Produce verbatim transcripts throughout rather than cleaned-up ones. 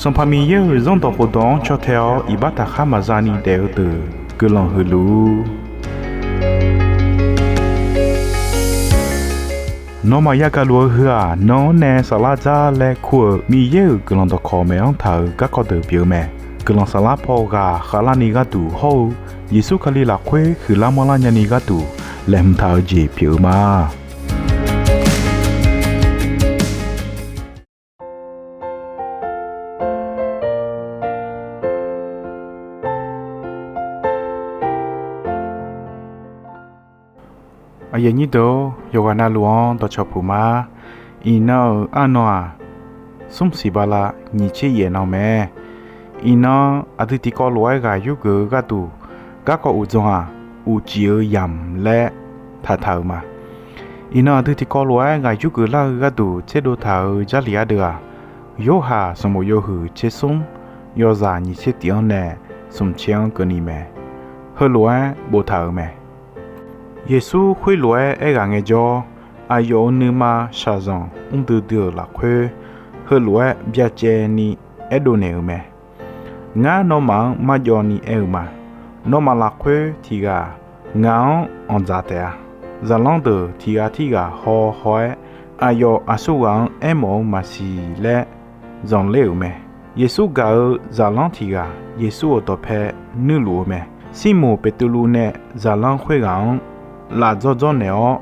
Sanqpaq Miqyaer-euq Zanrdawq khofdawq-anr caw tae-awr iqbax taqkhar maqza ni daef-eu deuq guiqlanq huiq luf-ur. Nawmaf yagaq luf-eu heu-aq, nan-anr nae saflar dzar laer kur-euq Miqyaer-euq guiqlanq dawqkawq maeq-anr taq-euq garkawv deuq pyeuf-eu mae. Guiqlanq saflar paw ghaq khavlarni gharduq hawr-eu Yeqsur Kali lafkhoer huiqlar manrlar nyani gharduq laeqhmq taq-eu jeq pyeuf-eu ma. Aqyuif aqnyir deuq-or, yawqghaq navluf-anr dawqcawq puq ma. Iqnan-euq arnan-aq, smr siq bala nyiq tser yaef nan mae. Iqnan aqdui tiqkawv lof-aer ghaq yurgeuf-eu gharduq, garkawv uqdzan-aq, uqcif-eu yamq laer taqtaq-euq ma. Iqnan aqdui tiqkawv lof-aer ghaq yurgeuf lar-eu gharduq tserdov taq-euq Jarlif ardeuv-aq, Yorhaq sanqbof yawhuiq tser smr yawzaq nyiq tser tif-anr nae smq tser-anr keuvni mae. Heulof-aer boftaq-euq mae. Yeqsur khoerlof-aer aerghaq ngaejawr, aqyawf-euq nuima shaqzanq mrdui dui-euq lafkhoer, heulof-aer byacaevni aerdov naeq-euq mae. Ngar nawmaf-anr marjawv ni aer-eu ma. Nawmaf lafkhoer tiq ghaq ngaq-anr anqdzaq taef-a. Zaqlanr deuq tiq ghaq tirghaq haw haw-aer, aqyawf aqsurghaq-anr aermawf-eu maqsiq laer zanqler-euq mae. Yeqsur gaq-eu zaqlanr tiq ghaq Yeqsur-euq dawqpae nuirluf-eu mae. Sirmoq Beqtuvluv nae zaqlanr khoerghaq-anr laf dzawr dzawr naeq-awr,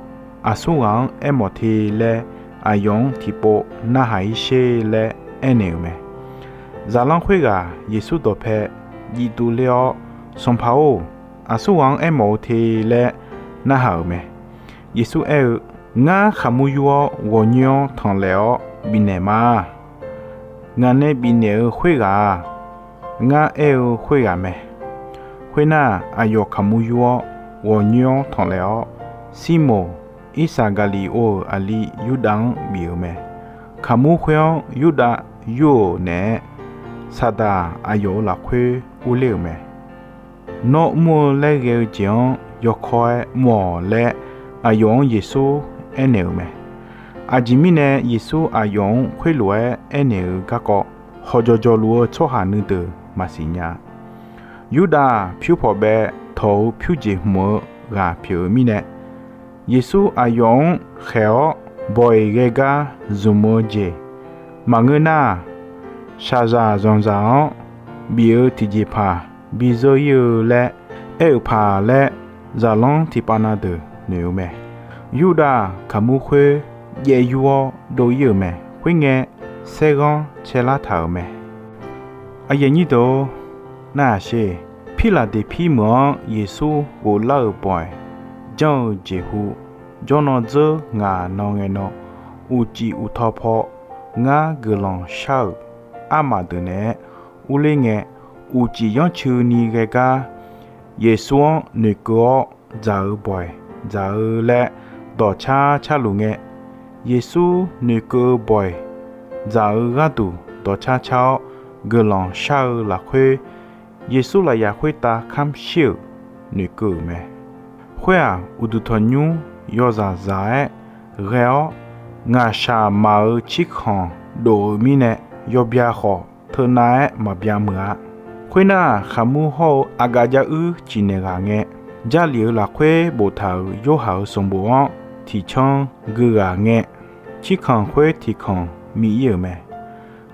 aqsurghaq-anr aermawf te laer aqyawf-anr tiqpov narhaq-ir sher laer aernaeq-euq mae. Zaqlanr khoerghaq Yeqsur dawqpae jiv duv ler-awr, Sanqpaq-or, aqsurghaq-anr aermawf-eu te laer narhaq-euq mae. Yeqsur aer-eu, Ngar khaqmur yur-awr ghawqnyoer-anr tanqlaef-awr bifnaeq ma. Ngaq nae bifnaeq-eu khoerghaq-aq, ngar aer-eu khoerghaq mae. Khoernar, aqyawf khaqmur yur-awr ghawqnyoer-anr tanqlaef-awr, Sirmoq, Irsaqgaqliqov-euq aqli Yurdav-anr bif-euq mae. Khaqmur khoer-anr Yurdav yur-euq naeq-aer, Saqdaq aqyawf-euq lafkhoer urler-euq mae. Nawr mr-eu laer ghae-eu jeq-anr yawkawr-aer mr-awq laer, aqyawf-anr Yeqsur aernaeq-euq mae. Aqjeq mirnae Yeqsur aqyawf-anr khoerlof-aer aernaeq-eu garkawv hawqjawq jawqluf-eu tsawrhaq nuideuq maqsiq nya-a. Yurdav-aq, pyur pawqbaev tawq-eu pyur jeq hmq-eu ghaq pyeuf-eu mirnae, Yeqsur aqyawf-anr khaeq-awr bawq-iq ghae gar zmq-eu jeq maqngeur nar-aq, shaqzaq zanqzaq-anr bif-eu tiqjeqpaq bi zeur-ir-eu laer aer-euq paq laer, zaqlanr tiqpav na deuq noeq-eu mae. Yurdav-aq, kaqmur khoer jaev yur-awr dov-ir-euq mae. Khoerngae, saerghanr caelar taq-euq mae. Aqyuif aqnyir deuq-or, narhaq sher. Pirlaqdeqpir meuq-anr Yeqsur ghoflar-euq bawq-iq janr-eu jeqhu, jawrnan dzeur ngaq nan ngae nan, uqcif uqtaw paw ngar guiqlanq shar-euq armaf deuq naeq-aer urler ngae, uqcif yanrcuini ghae gar Yeqsur-anr noeqkeuv-awr dzaq-eu bawq-iq dzaq-eu laer dawqcar carluf ngae, Yeqsur noeqkeuv-eu bawq-iq dzaq-eu gharduq dawqcar car-awr guiqlanq shar-eu lafkhoer, Yeqsur lafyaq khoertav kamr shir-euq noeqkeuv-euq mae. Khoer-aq, uqduq tanqnymr yawzaq zaq-aer ghae-awr, ngaqshaq maq-euq cirkanq dof-eu mirnae, yawbya khawf teunav-aer maqbya meuq-a. Khoernar, khaqmur hawr-eu aqgaf jav uir ciqnaeq ghaq ngae, Jarlif-euq lafkhoer boftaq-euq Yorhaq-euq sanqbof-anr tiqcanr gui ghaq ngae, cirkanq khoer tiqkanq mi-ir-euq mae.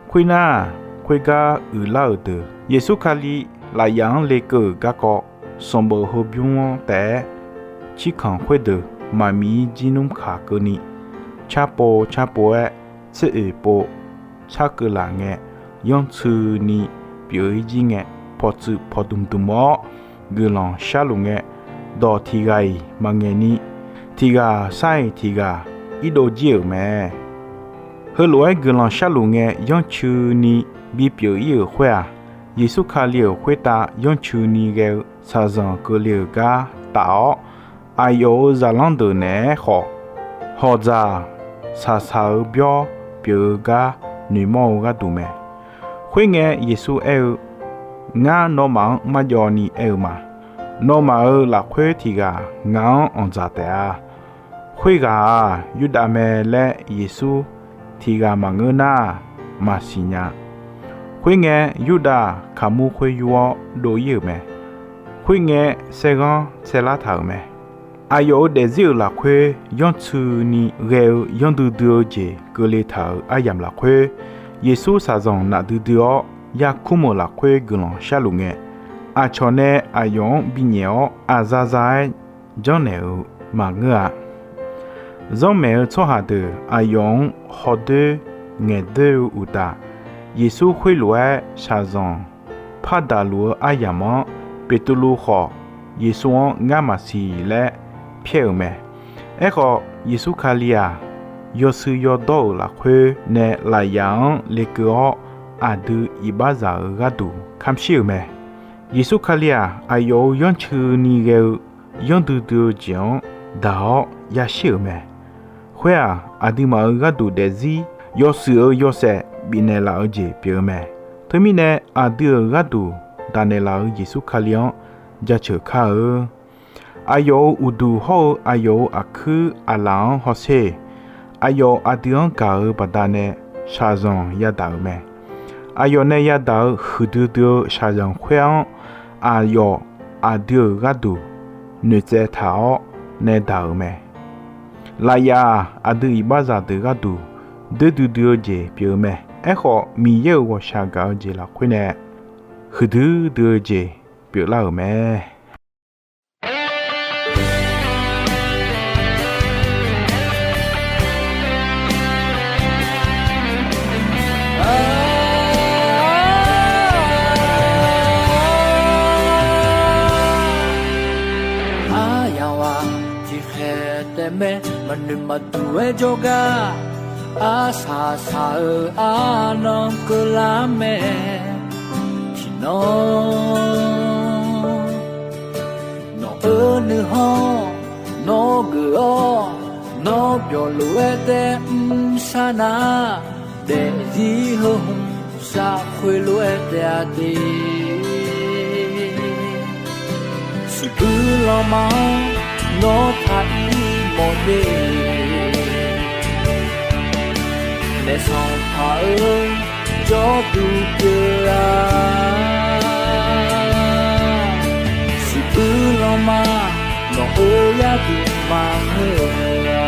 Khoernar, khoergar uiqlar-euq deuq Yeqsur Kali lafyaq-anr lekeuv-euq garkawv sanqbof heubymr-anr taef-aer, cirkanq khoerdeuq maqmiq-ir jir nmr kaq keuvni, carpov carpov-aer tser oeq pov carkeuv laf ngae, yanrtsuini pyeuf-ir jir ngae, pawqtsuif pawqdmq dmq-awr guiqlanq sharluf ngae, dawq tiq ghaq-iq maqngaeq ni, tiq ghaq sar-iq tiq ghaq irdov jir-euq mae. Heulof-aer guiqlanq sharluf ngae, yanrtsuini bipyeuf-ir-euq khoer-aq, Yeqsur Kali-euq khoertav yanrtsuini ghae-eu shaqzanq keuvle-euq gar taf-awr, aqyawf-euq zaqlanr deuq naeq-aer khawf, hawqdzaq shaqshaq-eu byawr pyeuf-eu gar noeqmawr-eu gharduq mae. Khoerngae, Yeqsur aer-eu, Ngar nawmaf-anr marjawv ni aer-eu ma. Nawmaf-euq lafkhoer tiq ghaq ngaq-anr anqdzaq taef-a. Khoerghaq-aq, Yurdav mae laer Yeqsur tiq ghaq maqngeur nar-aq, maqsiq nya. Khoerngae, Yurdav kaqmur khoer yur-awr dov-ir-euq mae. Khoerngae, saerghanr saerlar taq-euq mae. Aqyawf-euq daefzir-euq lafkhoer yanrtsuini ghae-eu yanrdui dui-eu jeq keuvle taq-euq aryamq lafkhoer, Yeqsur shaqzanq nafdui dui-awr yarkur meuq lafkhoer guiqlanq sharluf ngae, aqcawq nae aqyawf-anr binyaef-awr aqzaza-aer janrnaeq-euq maqngeur-a. Zanrmaeq-eu tsawrhaq deuq aqyawf-anr hawdoer ngaeqdoer-eu uqtaf, Yeqsur khoerlof-aer shaqzanq pardaq luf-eu aryamq-anr, Beqtuvluv khawf Yeqsur-anr ngar maqsiq laer pyaer-euq mae. Aerkhawf, Yeqsur Kali-aq, yawshuif yawdawr-euq lafkhoer nae lafyaf-anr lekeuv-awr, aqdui iqbaxzaq-euq gharduq kamr shir-euq mae. Yeqsur Kali-aq, aqyawf-euq yanrtsuini ghae-eu yanrdui dui-eu jeq-anr daq-awr yashir-euq mae. Khoer-aq, aqduimaf-euq gharduq daefzir yawshuif-eu yawshaef bifnaeq laf-eu jeq pyeuf-eu mae. Teumirnae, aqdui-euq gharduq daqnaeq laf-euq Yeqsur Kali-anr jaceuq kar-eu. Aqyawf-euq uqduq hawr-eu aqyawf-euq aqkuir aqlaf-anr hawsher. Aqyawf aqdui-anr gaq-eu baqdanae shaqzanq yadaq-euq mae. Aqyawf nae yadaq-eu huiqdui dui-eu shaqzanq khoer-anr, aqyawf aqdui-euq gharduq noeqtsaev taq-awr nae daq-euq mae. Lafyaf-aq, aqdui iqbaxzaq deuq gharduq doerdui dui-eu jeq pyeuf-eu mae. Aerkhawf, Miqyaer-euq ghawqshaq gaq-eu jeq lafkhoer nae huiqdui dui-eu jeq pyeuflar-euq mae. Aryamq-aq tiqkhaeq taef mae, maqnoeq maqduq-aer jawrgar, arsaq saq-eu arnan keuvlar mae. Tiqnan nawq-eu nuikhanr nawr geuf-awr, nawr byawqlof-aer taef mr sharnar, daefzir heu hmq shafkhoer lof-aer taef-a de. Siqbuir lanma-anr nawr taq ir mawf de. Naef sanqpaq-eu jawrduq pyeuf-a. Siqbuir lanma nawq-eu yarduq maqngeur-a.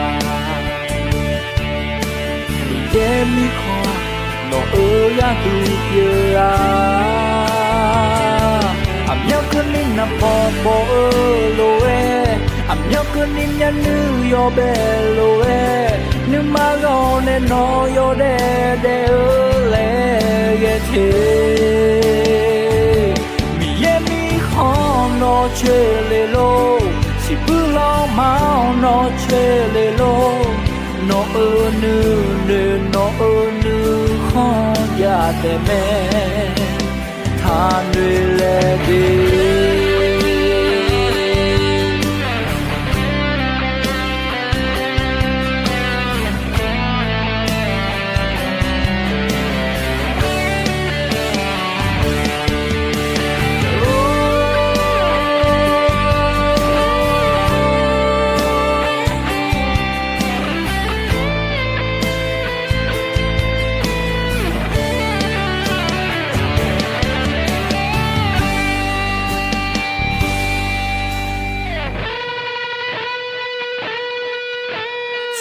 Miqyaer mirkhanq nawq-eu yarduq pyeuf-a. Aqmyanluf keuvni naqpaw paw-eu lof-aer, aqmyanluf keuvni myavnuiv yawbae lof-aer, nuima ghawq nae nawq yawdaef daef-eu laer ghae te. Miqyaer mirkhanq nawr coer le lor, siqbuir lanma-anr nawr coer le lor. Nawq-eu nuinoeq nawq-eu nuikhanr jav taef mae, taqnoeq laeq de.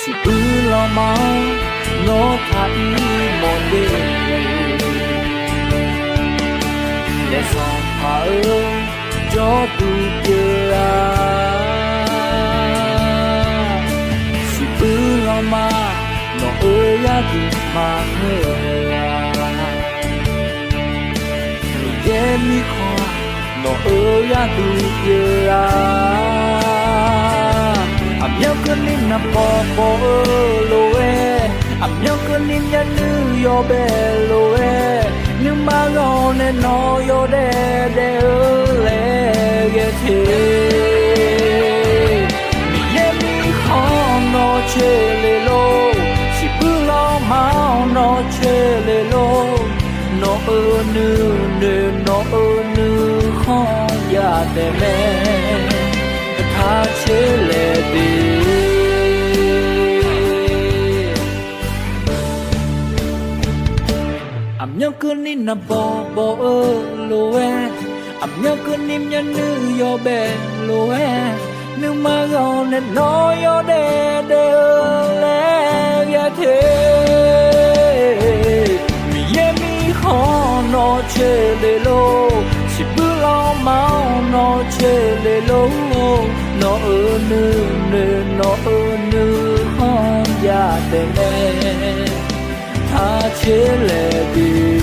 Siqbuir lanma-anr nawr taq ir mawf de. Naef sanqpaq-eu jawrduq pyeuf-a. Siqbuir lanma nawq-eu yarduq maqngeur-a. Miqyaer mirkhanq nawq-eu yarduq pyeuf-a. Aqmyanluf keuvni naqpaw paw-eu lof-aer, aqmyanluf keuvni myavnuiv yawbae lof-aer, nuima ghawq nae nawq yawdaef daef-eu laer ghae te. Miqyaer mirkhanq nawr coer le lor, siqbuir lanma-anr nawr coer le lor. Nawq-eu nuinoeq nawq-eu nuikhanr jav taef mae, taq coer laeq de. Aq Aqmyanluf keuvni naqbawq bawq-eu lof-aer, aqmyanluf keuvni myavnuiv yawbae lof-aer, nuima ghaq-awr nae nawr yawdaef daef-eu laer ghae te. Miqyaer mirkhanq nawq coeq le lor, siqbuir lanma-anr nawq coeq le lor, nawq-euq nuinoeq nawq-euq nuikhanr jav taef mae. Aqcoer laeq bi